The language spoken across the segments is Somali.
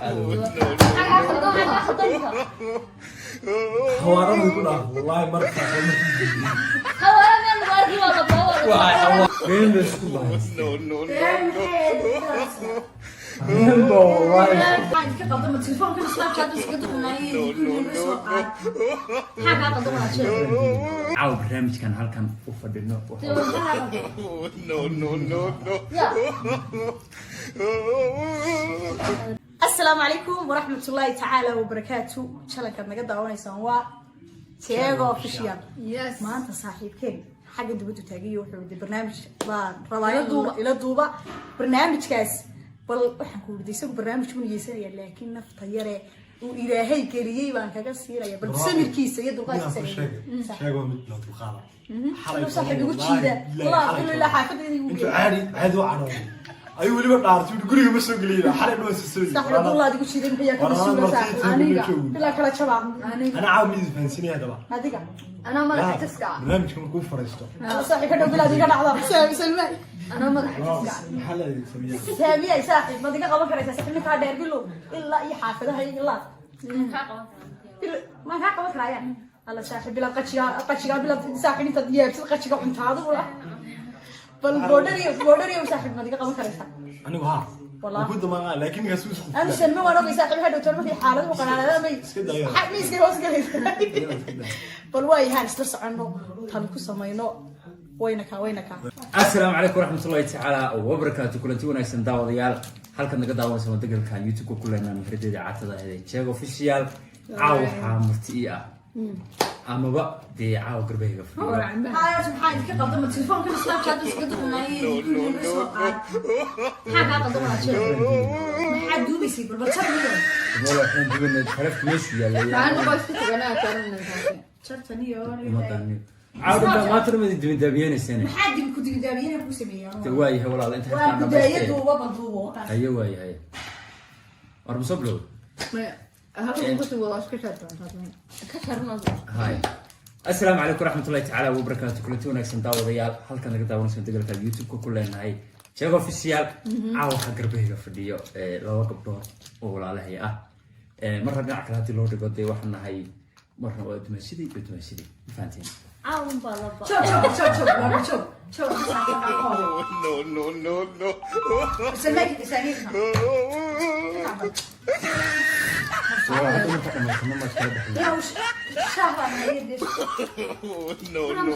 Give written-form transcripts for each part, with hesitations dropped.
Aad u weyn. Xawaarada ku dhaaf, wallahi markaas waa markii. Xawaara meel lagu arki waa la Waxay been bay isku bahaysteen. Been baa wallahi. Maxaa idinka qaldama? Telefoonkan Snapchat iskaga duqnaaye, kulliga soo qaad. Maxaa kaa qaldama, sheeg? Caawa barnaamijkan halkan u fadhino Ya. Asalaamu calaykum waraxmatullaahi tacaala wabarakaatu. Channelkaad naga daawanaysaan waa Tego Official. Yes. Maanta saaxiibkeen xagga dibaddu taagayo wuxuu yidhi barnaamij baan rabaa ila duuba. Barnaamijkaas bal waxaan ku weydiiyay, isagu barnaamij buu niyeysanaya, laakiin nafta yare uu Ilaahay geliyey baan kaga siinaya. Bal samirkiisa iyo dulqaadkiisa. Sheeg, waa mid la dulqaada. Inuu saaxiib igu jiida Allah kullu ilaa xaafadda igu Intuu geeyo. Caadi caadi u cadhooday ayuu weliba dhaartay, wuxuu guriga ma soo geliyay xalay dhan soo soo. Saaxiib, dulqaad igu jiiday, maxaa ka masuula saaxiib? Aniga Bilaa kala jabaa. Ana caaw mid fahansinaya hadaba. Adiga. Anaa madaxa taska. Barnaamijka markuu fariisto. Alla saaxiib, ka dhow bilaad iga dhacda Saami Salmaan. Anaa madaxa taska. Maxaa la sameeyaa? Saamiyay saaxiib, maad iga qaban karaysaa saaxiib? Ninkaa dheer bilow ilaa iyo xaafadaha iyo ilaa bilo maan kaa qaban karaaya. Alla saaxiib, bilaa qajigaa qajigaa bilaad saaxiib, intaad yaabsid qajiga cuntaadu ula bal boodhariyo boodhariyo. Saaxiib, maad iga qaban karaysaa? Anigu ha. Wallah. Ku damaa, laakiin ninkaas uu isku Anu Salma waan ogay saaxiib, hadhow toon markay xaaladuhu qanaanadaan bay Iska dayo. Miiskay hoos galaysa. Bal waayahaan isla soconno, tan ku samayno, wayna kaa wayna kaa. Asalaamu calaykum waraxmatullahi tacaala wabarakaatu. Kulanti wanaagsan daawadayaal, halkaad naga daawanaysa waa degalka YouTube-ka ku leenaa mahradeeda caatada ahayd Jeego Official. Caawa waxaa marti ii ah amaba dee caawa garbahayga fadhiyo. Hayo, maxaa idinka qaldama? Telefoonkan Snapchat iskaga duqnaaye, kulliga soo qaad. Maxaa kaa qaldama, sheeg? Maxaa duubaysay? Bal bal jarniyo. Wala waxaan dubanay taleefka meeshu yaallay. Maxaan qoyska tuganaa taranaysaa? Jartaniyo. Ummadani caawa dhanba maanta dhan dibindaabiyenaysane. Maxaa dib ku digdaabiyana ku sameeyaa? De waayahay walaal, inta Waa halkaan ku daaya. dhamaystee. Duuba, bal duubo. Haye, waayahay, war masoo bilow. Maya, halkan ku sii wada iska shartan. Hay, asalaamu calaykum waraxmatullahi tacaala wabarakaatu. Kulanti wanaagsan daawadayaal, halkan naga daawanaysa degalka YouTube-ka ku leenahay Jeego Official. Caawa waxaa garbahayga fadhiyo laba gabdhood oo walaalahay ah. Marna dhinac kale haddii loo dhigo dee waxaan nahay, marna waa dumaashidii iyo dumaashidii, ma fahanteen? Caawun baa laba. Joog joog joog joog, waa joog joog. No, no, no, no. Salmaan saamiya. Waa hadda marka dhamaysano ma iskala dhexlay. Yaa shaah baan hayay. No, no, no, no.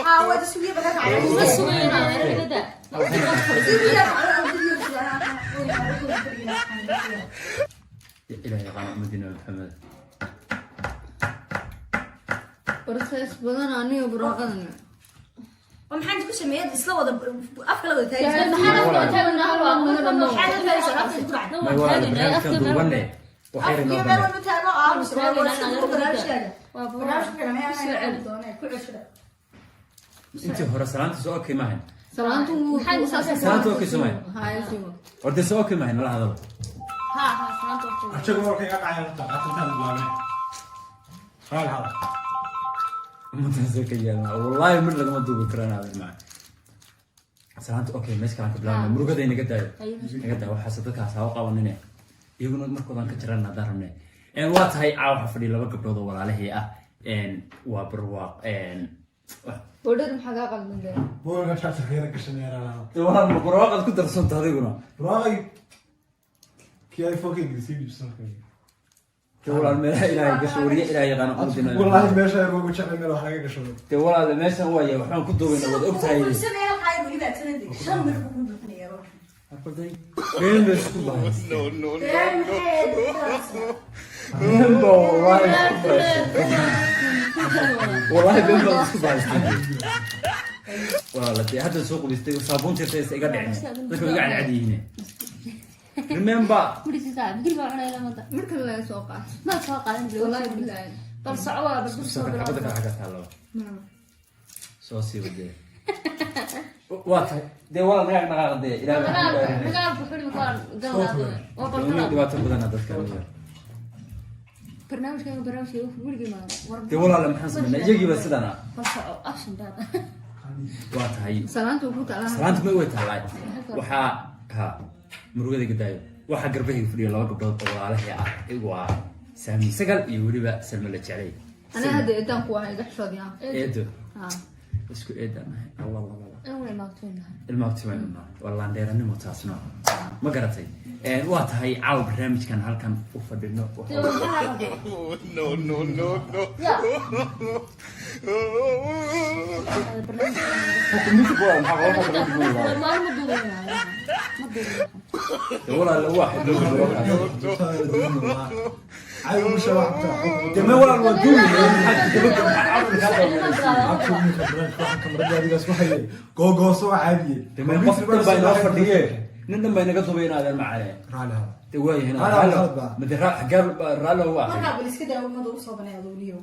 Haa, waad isugiya badan. Uma sugayna ergada. Sugiya. Ilaah yaqaana ummadina Maxamed. Barsees badan aniga buraaqadan. Maxaan isku sameeyay? Isla wada afka la wada taagay. May walaal, barnaamijkan duubanne waxay Afkiyo inoo meel banay. walba taago aamus waa iska duuba barnaamijkaaga. Barnaamijka doonee ku ceshada. Intii hore salaanta soo okay maahan? Salaantu. Salaantu okay soo. Horta soo okay maahan, nala hadalo. Ajagu markay ka dhacay horta qatintaan bilaabay raal hada. Ummaddaasoo ka yeelna wallaahi mid lagama duubi karaan aadan maca salaanta. Okay, meesha kalaan ka bilaabna. Murugada inaga daayo, naga daayo waxaase dadkaas ha u qabanine, iyaguna markoodaan ka jiran haddaan rabne. Waa tahay, caawa waxaa fadhiya laba gabdhood oo walaalahii ah. Waa Barwaaq. Boodhada maxaa kaa qaldan dee? Boolka charger yara gashanaya raal. Dee walaal, ma Barwaaqaad ku darsanta adiguna? Buraaqay kii iPhone-kayga sii dhiibsan. Dee walaal, meelaha Ilaahay gasho wariye Ilaahay yaqaana ummadina. Wallaahi meesha yar ugu jecel meel wax laga gasho. Dee walaal, meeshan waaya waxbaan ku duubayna, waad ogtahay. Shan mir buu ku buuxinayaa. Been bay isku bahaysteen. No, no, no, no. Been baa wallaahi isku bahaysteen. Wallaahi been baad isku bahaysteen walaala. Dee hadda soo qubaystay, saabuunta yarta iga dhicin, dadka way iga cadcad yihiin, remember. Marka laga soo qaato. Wallaahi bilaahi. Bal soco waa bal soo Safar xabada kale xagga taallaba soo siiba. Dee waa tahay, dee walaal naga dhaqaaqa, dee Ilaahay waxaan ku dhaarinay. Dagaalku xulmi kuwaan galnaado waa Dee qortada. Dhibaato badana dadka aniga. Barnaamijkayga barnaamijkayga weligii ma war. Dee walaala, maxaan sameynaa? Iyagiiba sidana. Bal soco, action daada. Waa tahay. Salaantu ku talaa. Salaanta ma way taallaa waxaa ha. Murugada gadaayo. Waxaa garbahayga fadhiya laba gabdhood oo walaalahay ah, igu ah Saami Sagal iyo weliba Salma la Jeclay. Ana hadda eedaan ku ahay, gaxshoodii ah. Eedo. Ha. Isku eedaan ahay. Allah Allah Allah. Anigu ilmaagtoonahay. Ilmaabti baynu nahay, waa laandheeranimo taasna, ma garatay? Waa tahay, caawa barnaamijkan halkan u fadhino No, no, no, no. Ya. Maalin ma duubaynayo, ma duubaynayo. Walaal, waa Caadi musha wax deme walaal, waa duubi. Kamarada adigaas waxay googooso, waa caadiye. Deme qof dhan baa inoo fadhiye, nin dhan baa inaga dubay inaadeen macane. Raali hada. De waayahay. Raali hada baa. Made xagee raallo waa? Markaa bal iska daa, ummada usoo banay aduuniyo.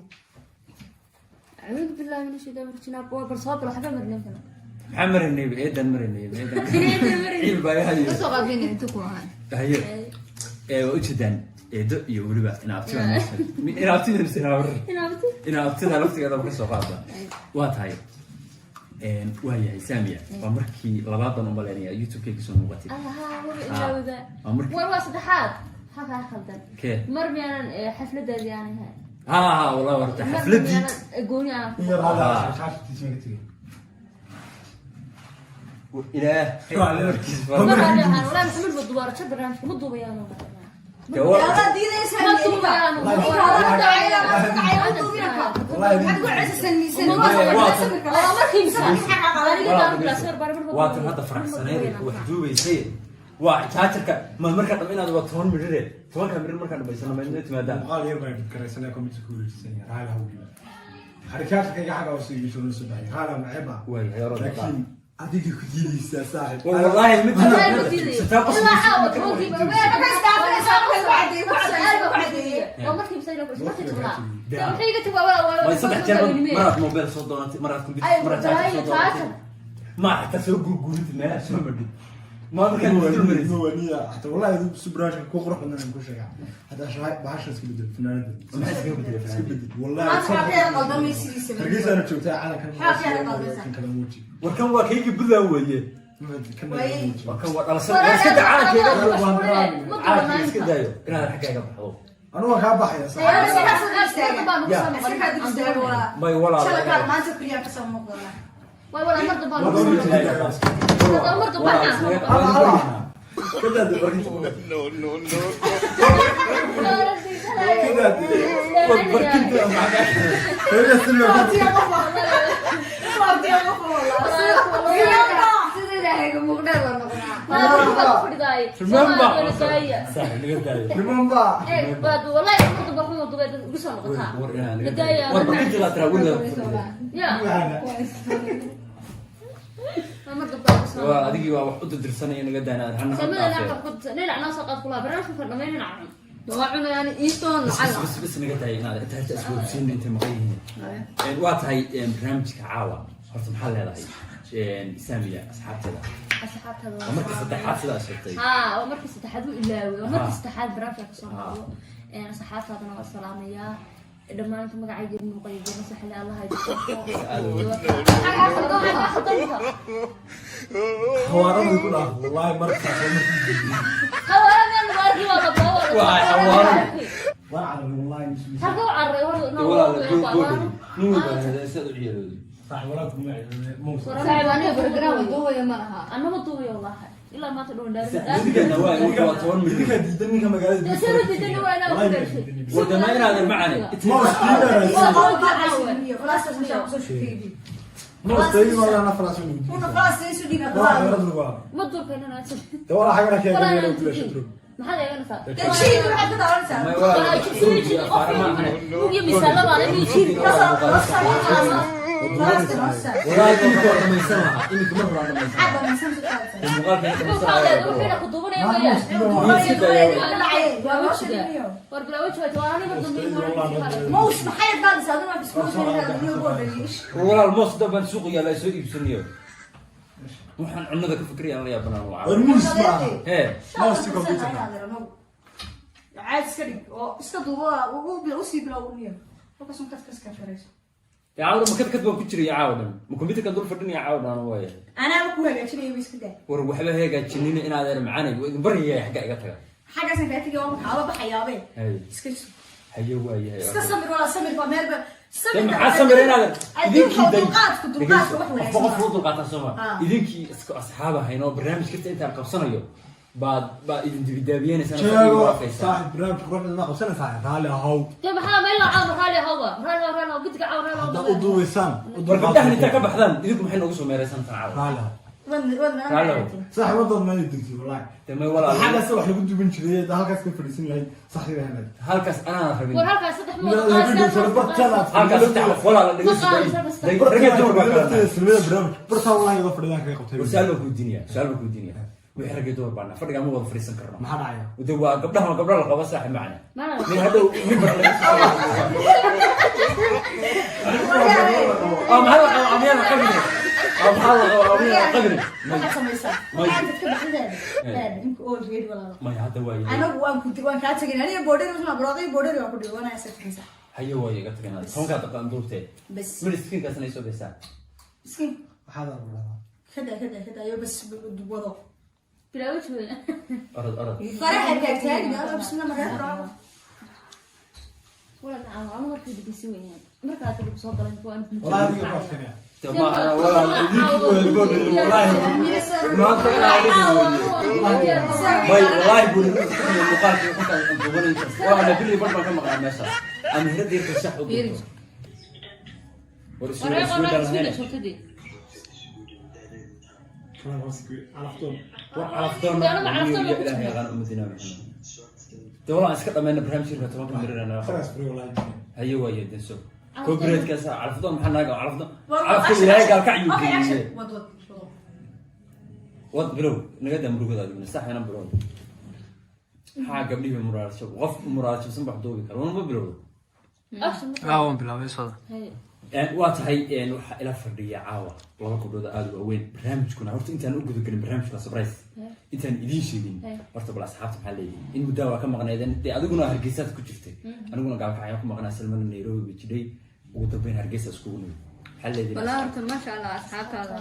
أعوذ بالله من الشيطان الرجيم. bal soo bilo, xagee marnay kana? Maxaa maraynay? Eedan maraynay, eedan ciil baa ihayo. Kasoo qaadin inta ku ahay. Haye, waa ujeedaan eedo iyo weliba inaabtida, inaabtida mise inaabr? Inaabti. Inaabtida laftigeeda ka soo qaada. Waa tahay, waa yahay Saamiya, waa markii labaad baan umaleynaya YouTube-kay kasoo muuqatay. Allaha, waba ilaawada. Waa markii War, waa saddexaad, maxaa kaa khaldan? Kee? Mar miyaanan xafladaadii aanay hayn? Ha ha, wallahi horta Mar xafladii miyaanan gooni aanan ku Iyo raali hada shaashtiisa ma tegay. Ilaah markiis. Mar raali ahaan walaa Maxamed ma duubaa rajo barnaamijka, ma duubayaano. Dee waa- Adaa diidaysaa. Ma duubayaano. Markii mise aniga daan bila sawir bari mar. Waa tan hadda faraxsaneyd wax duubaysay, waa jaajarka ma markaa dham inaad waa 10 midhire, 10-ka midhir markaan dhamaysano ma inoo timaadaan. Muuqaal yar baan karaysanaya, computer ku wareegsanaya. Raali ha weliba. Xarikaadka iga xaga hoose igu soo soo baxay. Raali ha maceeba. Waay hore. Laakiin adiga ku diidaysaa, saaxiib. Wallaahi mid Wallahi ma diidayo. sitaa qos. Ilaa caawa 10-kiiba. Waa markii mise markii 10aad. Dee maxay iga tag waa Way saddex jeer maraad mobile soo doonatay, maraad computer, maraad jaajar soo doonatay, ma xataa soo gurguritid, meelaha soo madhid, ma markaad isdul maraysid. Waniya xataa wallahi adigu si barnaamijka ku qurux badan aan ku sheegaa. Hadaa shahay bahasha iska bedel funaanada. Maxay iskaga bedelay Iska funaanada? bedel. Wallahi. Hargeysa joogtaa calankan. Kan kala muuji. Warkan waa kaygii Buntland weeye. Kan kala muuji. Warkan waa dhalasada, war iska daa calankeyga, calankeyga iska daayo inaad xaggaaga baxdo. Anigu waan kaa baxaya, saaxiib. May walaal. Waa walaa mar dambaan. Mar dambaan. Allah. Kadaad barkinta. No, no, no. Kadaad. Barkinta. Hooyada silma. Sida ilaahay muuqdheer la noqonaa. Remember, saaxiib, naga daayo. Remember. War inaa naga daayo. War barkinta laa tiraa weligaa ku fadhiday. Waa adigii waa wax u dirdirsanaya, naga daana hana. Waa cunayaan iisoon Bas. lacag. Bas bas, naga daaya inaad inta harta isboobsiin intay maqan yihiin. Waa tahay, barnaamijka caawa horta maxaa leedahay, Saamiya, asxaabteeda? Waa markii saddexaad sidaa sheegtay. ها, waa markii saddexaad uu ilaaway, waa markii saddexaad barnaamijka kasoo noqdo. Asxaabtaadana waa salaamayaa dhammaan inta magacayga muuqayga masaxle Allaha. Xawaaradu ku dhaaf wallahi markaas waa markii. Waa xawaaro. Waa carabi wallahi muslimiin. Dee walaal, goodhigi nin walba sidaad u ciyaalooday. Saaxiib, walaa kuma ciyaareen. Muusa. Saaxiib, aniga program duubaya ma laha. Anama duubayo wallahi, ilaa maanta dhown. Midigana waa wuxuu waa 10 midhir. Idinkaa diidan ninka magaalada. War dama inaadan macane. Moos diidan. Moos tayi walaa na falaas uu diidan. Waa xeerad lagu ah. Ma duubkayna. Dee walaa xagana ka eegay kula shukru. Maxaad eeganaysaa? May walaal, walaal, imika waa dhamaysan lahaa, imika mar horaan dhamaysan lahaa. Dee muuqaalka dhamaysan lahaa. Moos maxay daadaysaa? War walaal, moos dabaan suuqa yaala soo iibsanayo, waxaan cunnada ka fikiraya aan la yaabanaan waa. War muus ma. Hee. Moos computer. Caad iska dhig oo iska duuba, usii bilowniyo markaas untaad ka iska firayso. Dee caawa ma kad baan ku jiraya caawa dhan, ma computerkan dul fadhinaya caawa dhan waayahay. Anaaba ku hagaajinaya, ba iska daa. War waxba hagaajinina inaad eer macaanay, waa idin baryaya, xagga iga taga. Xaggaasan kaa tegay, waa kaaba baxayaabe. Hay. Iska sug. Haye, waayahay. Iska samir walaa, samir baa meelba. Dee maxaa samira inaad Adduunka idinkii day dulqaadku, dulqaadka wax qofba wanaagsan. Qof u dulqaataa sooma? Ah. Idinkii isku asxaab ahayn oo barnaamij kasta intaan qabsanayo baad idin dibidaabiyenaysaan. Jeego saaxib, barnaamijka quruxda ma qabsanaysaa, raalli ahow. Dee maxaa meel la caawa? Raali hawa, raali hawa, raali hawa, guddiga caawa, raali hawa. Haddaad u duubaysaan u War gabdhahan intaa dulqaata. ka baxdaan, idinku maxay noogu soo meeraysan tan caawa? Raalli ahow. Raalli ahow. Saaxib, wadaad meel degtay wallahi. Dee may walaal. Xaggaas wax lagu duuban jiray, hadda halkaas ka fadhiisan lahayd saxdii ahayd. Halkaas anaan rabin. War halkaas saddex Halkaas saddex qof walaala dhegeyso. Ragga dumar baa kala nahay. Silmada barnaamij bartaa wallahi iga fadhiyaan kaga qabtay. War su-aal baan ku weydiinaya, su-aal baan ku weydiinaya. Wixii ragga dumar baa nahay, fadhigaa ma wada fadhiisan karno. Maxaa dhacaya? De waa gabdhaha, waa gabdha la qabo, saaxib macna. Nin hadhow mimbar laga maxaa la qabo amyaan la qabine, maxaa la qabo amyaan la qabine. Waxaad samaysaa May. waxaad ka bixideeda imka all ready, walaalo. Maya, hadda waa yahay. Anagu waan kaa tegin, aniga boodheri usma barooday, boodheri waan ku dhigo wanaa safinsa. Haye, waa iga tagana 10-kaa daqiiqan duubtee. Bas. Mid iskiinkaasna ay soo baysaa. Iskiin. Waxaad rabaa. Kada kada kada ayo, bas wado. Bilaawajooda. Orod, orod. Faraha taagtaagin alla, bismillah, markaa. Walaal caawa ama markii dhegeysan weeyaan markaad lagu soo galay waan. Wallahi adiga ku adkaynaya. De ma ana walaal, idinkii waa boodheri wallahi maanta ilaa adiga weeye. May wallahi buri muuqaalkii inta aan duubanay waa ana bili bar baan ka maqlaa meeshaas ama hirada yarta shax u duubto. War isu isu dhalahayne. Calaftoon. War calafdoon. Dee anaga calafdoon baan ku Ilaahay jirnaa. yaqaan ummadina Maxamed. Dee walaa iska dhammayna barnaamijka 10-ka mirirana. Isagaas furay wallahi. Haye, waaye denso copyrightkaas calafdoon maxaa naaga calafdoon calafka ilaahay gaalkacyuu geeyey. Wad, wad, wado. Wad bilow, naga daa murugada adiguna, sax ina bilow. Maxaa gabdhihii muraarasho, qof muraarashobsan wax duubi kara wanba bilowda. Aa, waan bilaabay sooda. Waa tahay, waxaa ila fadhiya caawa laba gabdhood oo aada u waaweyn. Barnaamijkuna horta intaan u gudagelin barnaamijka waa surprise, intaan idiin sheegin horta bal asxaabta maxaa leeyihin in muddaa waa ka maqnaydeen. Dee adiguna Hargeysaad ku jirtay, aniguna gaalkacayaan ku maqnaa, Salmana Nairobi bay jidhay, ugu dambeyn Hargeysa iskugu nimid. Maxaa leedihin? Walaa horta maasha Allah, asxaabtaada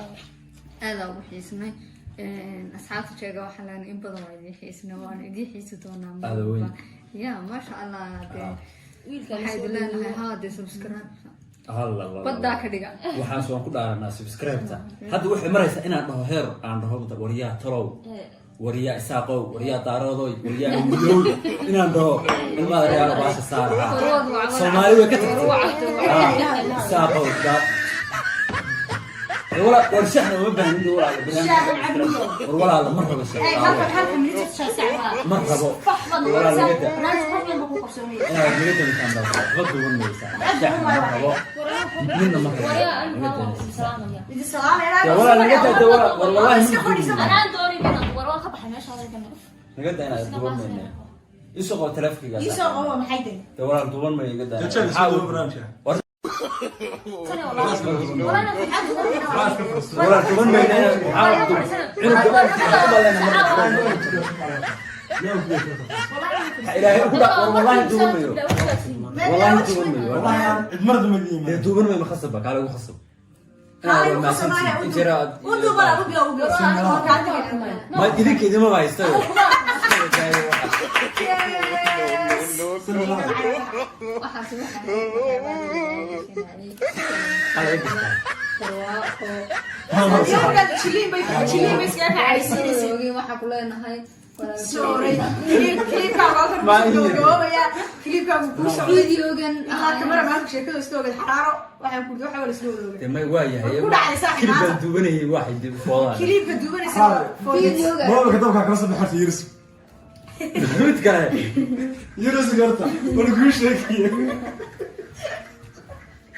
aada ugu xiisnay. Asxaabta sheega waxaa leenahay in badan waa idiin xiisnay, waana idiin xiisi doonaa mar Aada weyn. walba. Ya maasha Allah, dee Wiilka waxaa idin leenahay haa, dee subscribe Alla, alla, badaa ka dhiga. Waxaas waan ku dhaaranaa subscribe-ta. Hadda waxay maraysaa inaan dhaho heer aan dhaho waryaa talow, waryaa isaaqow, waryaa daaroodoy, waryaa midow, inaan dhaho ilmaada reer baasha saara. Soomaali way ka tagtay. Ah, isaaqow walaa war shaxna uma baahnin walaala barnaamij. War walaala ma rabo shax. Ma rabo walaal, naga da inaad naga damitaan baa waxba duuban maysaa. Shaxna ma rabo, midna ma rabo, naga danaysa. Dee walaal naga da, dee walaal, war wallahi ma duubin. Anaan doonin inaan war waan ka baxay meesha hadalkan. Naga da inaad duuban mayna, isoo qabo taleefankiga. Isoo qabo, maxay tahay? Dee walaal duuban mayo, iga daa. Jeeg soo duuba barnaamijka. Tani walaal Walaal duuban mayna inaad maxaa duuban cunuga ku balena mar ilaahay ku dha. War wallahi duuban mayo, wallahi duuban mayo. Wallahi aan cid mar dambe Dee yimaado. duuban mayo, ma khasabba kaale ugu khasab inaad waa mahadsantihiin injeera aad ma idinka idinmaba haystayo. Waxaas waxaa Maxaa laga gastaa? Barwaaqo. Waxaa ku leenahay videogan. Dee may waa yahay. Ku dhacday saaxiib Kilib baan maanta. duubanayay, waxay dib foodaan. Videoga. Mobilka dabka kala soo baxay yiris. Mid kale. Yiris garta. Wala kuu sheegay.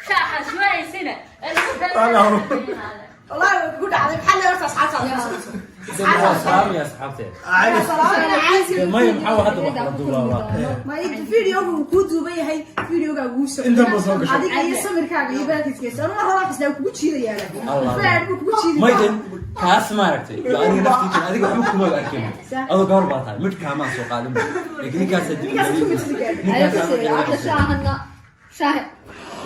Shaaxa shuwaysina. Dee waa salaamaya asxaabteed. Dee maya, maxaa hadda wax la duubaa? Videoga wuu kuu duuban yahay, videogaa wuu socday. Intan ba soo gashay. Adiga iyo samirkaaga iyo baalkiiska anu mar hore xisnaa kugu jiidayaa. Allah. Faan buu kugu jiidi. May den kaas maaragtay ba aniga naftiisa adiga waxba kuma arkin, adoo gabar baa tahay, mid kaamaa soo qaadin ba, laakiin ninkaasaa dib Ninkaas ku mid gaadhay. ninkaasaa Hadda shaahana shaahi.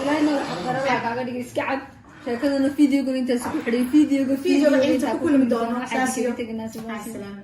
Ilaahayna waxa qarada kaaga dhigay, iska cab sheekadana. Videogana intaas ku xidhay, videoga Videoga inta ku kulmi doono. Waxaan Saas iyo kaga teganaa sidaas. Maca salaama.